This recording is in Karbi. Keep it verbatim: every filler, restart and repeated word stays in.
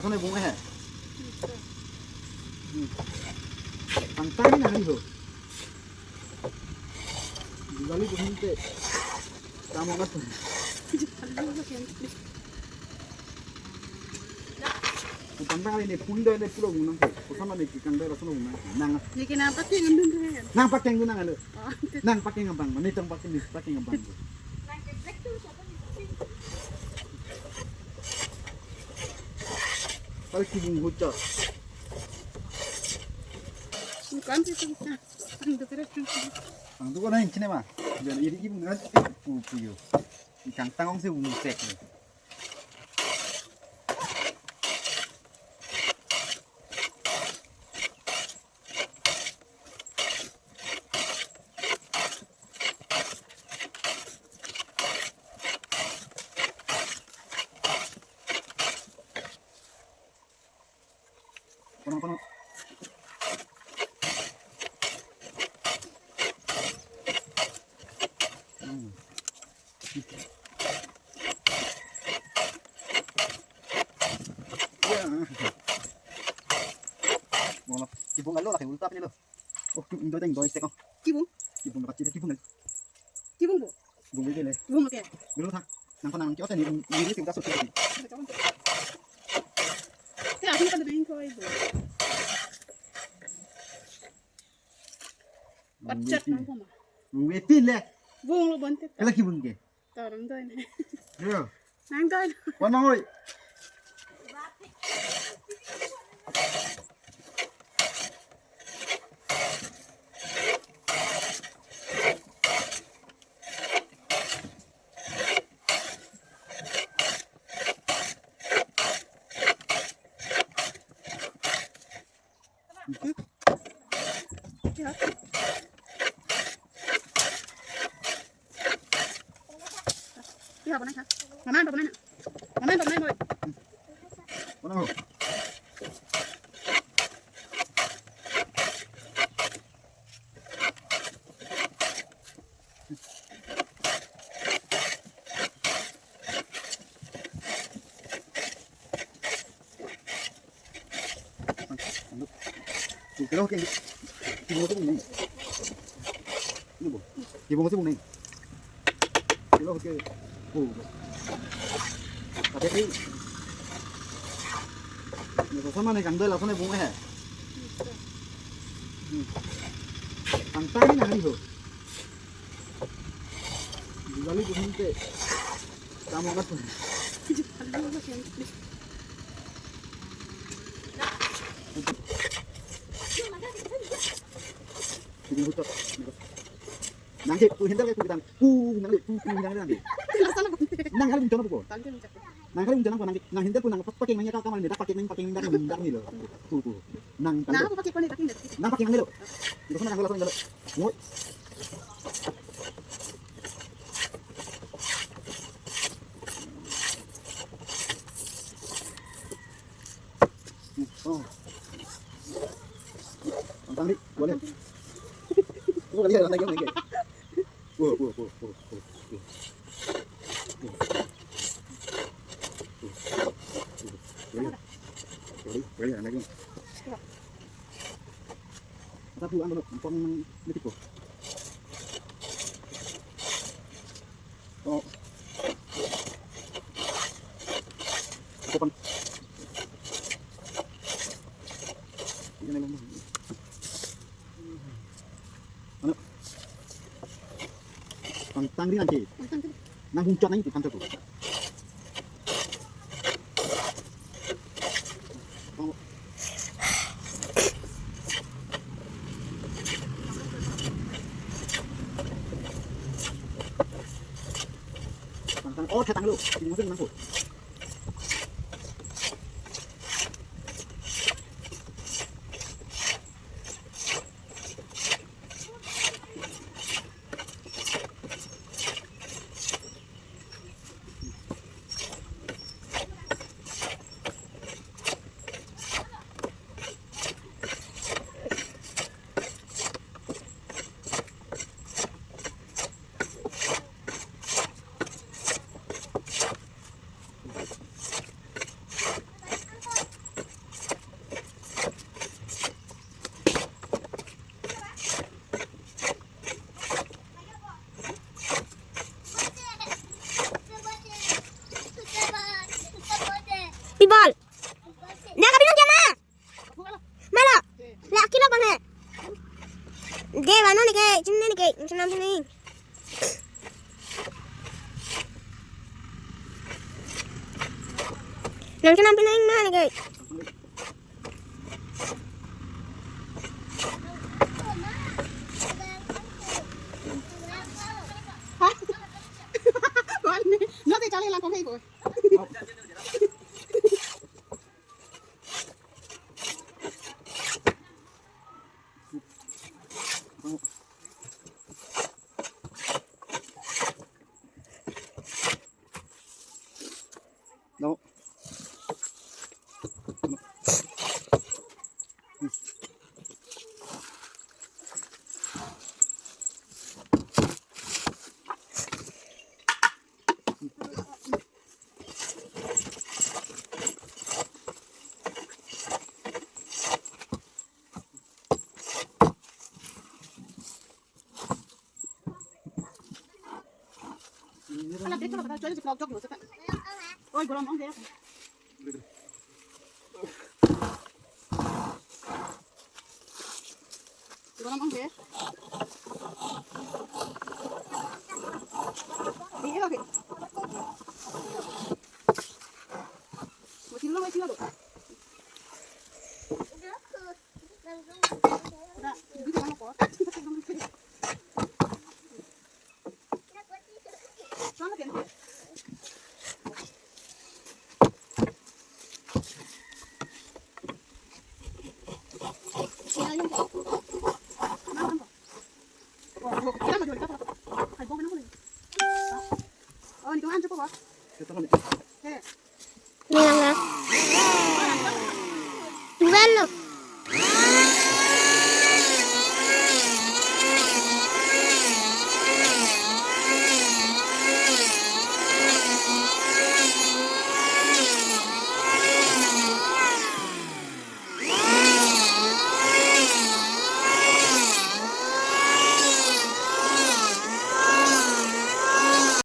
Lason bung eh. Hmm. Tangtang na hari ho. Diwali bung te. Tamo kat. Tangtang hari ne punda ne pulo bung nang ko. Kosama ne kikang dai lason bung nang. Nang. Ne ke nang pakai ngendun re. Nang pakai ngendun nang alo. Oh. Nang pakai ngabang, ne tang pakai ne pakai ngabang. Pal kibung huchot. Bukan sih, Tang. Tang tu kira, Tang. Tang tu kau naik sini mah. Jangan iri kibung kan. Pu pu yo. Ikan tangong sih bung sek ni. Kono, kono. Hmm. Ya. Bola, kibung alo lagi ulta pini lo. Oh, tu indo teng doi sek oh. Kibung? Kibung dapat cita kibung. Kibung bu? Bung lagi le. Bung lagi. Dulu tak. Nang panang kiote ni, ni ni kita sudah. Kaya aku kan dengko ibu. Pachat nang koma. Bung wetin le. Bung lo bantet. Kala kibung ke. Torang doi na. Yo. Nang doi. Wan nang oi. Iya, apa nanya? Mana, apa nanya? Mana, apa nanya, boy? Mana, boy? Kilo ke, kilo ke bung neng. Ini bu, kilo ke bung neng. Kilo ke, bu. Tapi ini, ini kosama ne kang doi lason bung eh. Hmm. Tangtang na hari ho. Diwali bung te. Tamo kat. Nang ke pu handle ke pu ketang. Pu nang le pu pu nang le nang ke. Nang kali bung chona pu ko. Nang kali bung chona pu nang ke. Nang handle pu nang pakai nang ya ka kamar ni dak pakai nang pakai nang dak nang dak ni lo. Pu pu. Nang kali. Nang pakai pakai nang dak ni. Nang pakai nang le lo. Itu sana nang lason nang le lo. Ngoi. Oh. Tangtang di, boleh. Oh, kali ya, tangtang lagi. Oh, oh, oh, oh, oh, oh. Boleh, boleh, tangtang lagi. Satu anu, empong nang metik ko. Oh. Ito pang. Yan na lang. Ano? Tangtang rin ang kit. Nang hungchot nang kit, tangtang ko. Tangtang, oh, tangtang lo. Ini masuk nang ko. Na kapinong kiam ma? Malo. La kilo bang he. De vano neke, chimne neke, chinam chimne. Nang chinam chimne ma neke. No te chale lang kong hei boy. No. Ala, betul kata, cuali si vlog jok lo, seta. Oi, gorom ong de. Gorom ong de. Iya, oke. Mau sini lo, mau sini lo. Nilang na. Duel lo.